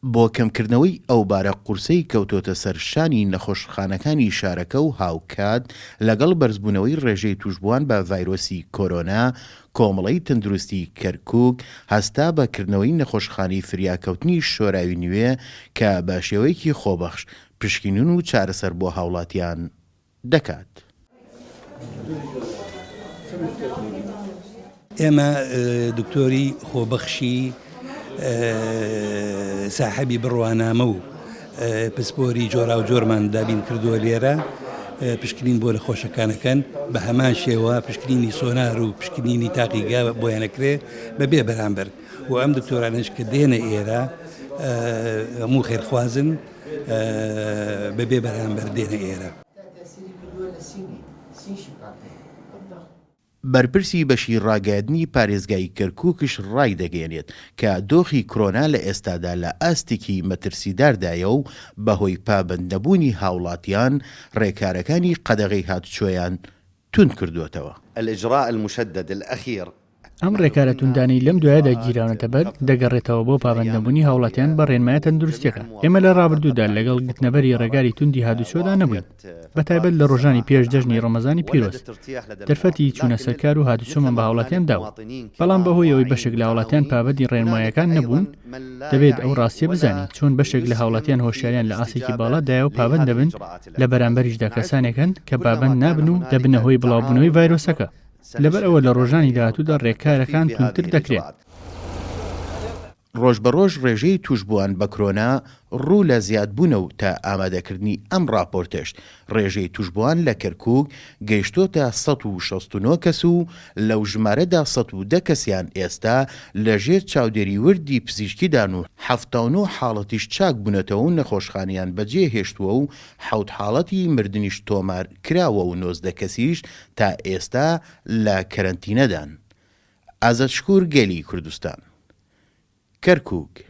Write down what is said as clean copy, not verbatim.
بۆ کەمکردنەوەی ئەو بارە قورسەی کەوتۆتە سەر شانی نەخۆشخانەکانی شارەکە و هاوکات لەگەڵ بەرزبوونەوەی ڕێژەی تووشبووان بە ڤایرۆسی کۆرۆنا، کۆمەڵەی تەندروستی کەرکوک هەستا بە کردنەوەی نەخۆشخانەی فریاکەوتنی شۆراوی نوێ کە بە شێوەیەکی خۆبەخش پشکنین و چارەسەر بۆ هاوڵاتیان دەکات. ئێمە دکتۆری خۆبەخشی ساحەبی بڕوانامە و پسپۆری جۆراوجۆرمان دابین کردووە لێرە پشکنین بۆ نەخۆشەکانەکەن بە هەمان شێوە پشکنینی سۆنار و پشکنینی تاقیگا بۆیانەکرێ بە بێ بەرامبەر و ئەم دکتۆرانەش کە دێنە ئێرە هەموو خێرخوازن بە بێ بەرامبەر دێنە ئێرە. بەرپرسی بەشی ڕاگەیاندنی پارێزگای کەرکوکش ڕایدەگەیەنێت کە دۆخی کرۆنا لە ئێستادا لە ئاستێکی مەترسیداردایە و بەهۆی پابەندنەبوونی هاوڵاتیان ڕێکارەکانی قەدەغەی هاتوچۆیان توند کردووەتەوە. الاجراء المشدد الاخیر ئەم ڕێکارە توندانەی لەم دوایەدا گیراونەتە بەر دەگەڕێتەوە بۆ پابەندنەبوونی هاوڵاتیان بە ڕێنمایە تەندروستیەکان. ئێمە لە ڕابردوودا لەگەڵ گرتنەبەری ڕێگاری توندی هاتوچۆدا نەبووین، بەتایبەت لە ڕۆژانی پێش جەژنی ڕەمەزانی پیرۆز دەرفەتی چوونە سەر کار و هاتوچۆمان بە هاوڵاتیان داوە، بەڵام بەهۆی ئەوەی بەشێک لە هاوڵاتیان پابەندی ڕێنمایەکان نەبوون، دەبێت ئەو ڕاستیە بزانین چۆن بەشێک لە هاوڵاتیان هۆشیاریان لە ئاستێکی باڵادایە و پابەند دەبن، لە بەرامبەریشدا کەسانێک هەن کە پابەند نابن و دەبنە هۆی بڵاوبوونەوەی ڤایرۆسەکە. لەبەر ئەوە لە ڕۆژانی داهاتوودا ڕێکارەکان توندتر دەکرێن. ڕۆژبەڕۆژ ڕێژەی تووشبووان بە کرۆنا ڕوو لە زیادبوونە و تا ئامادەکردنی ئەم ڕاپۆرتەش ڕێژەی تووشبووان لە کەرکووک گەیشتۆتە 169 کەس و لەو ژمارەدا 110 کەسیان ئێستا لەژێر چاودێری وردی پزیشکیدان و 79 حاڵەتیش چاکبوونەتەوە و نەخۆشخانەیان بەجێهێشتووە و حەوت حاڵەتی مردنیش تۆمار کراوە و 19 کەسیش تا ئێستا لە کەرەنتینەدان. ئازاد شکور گەلی کوردستان. کەرکوک.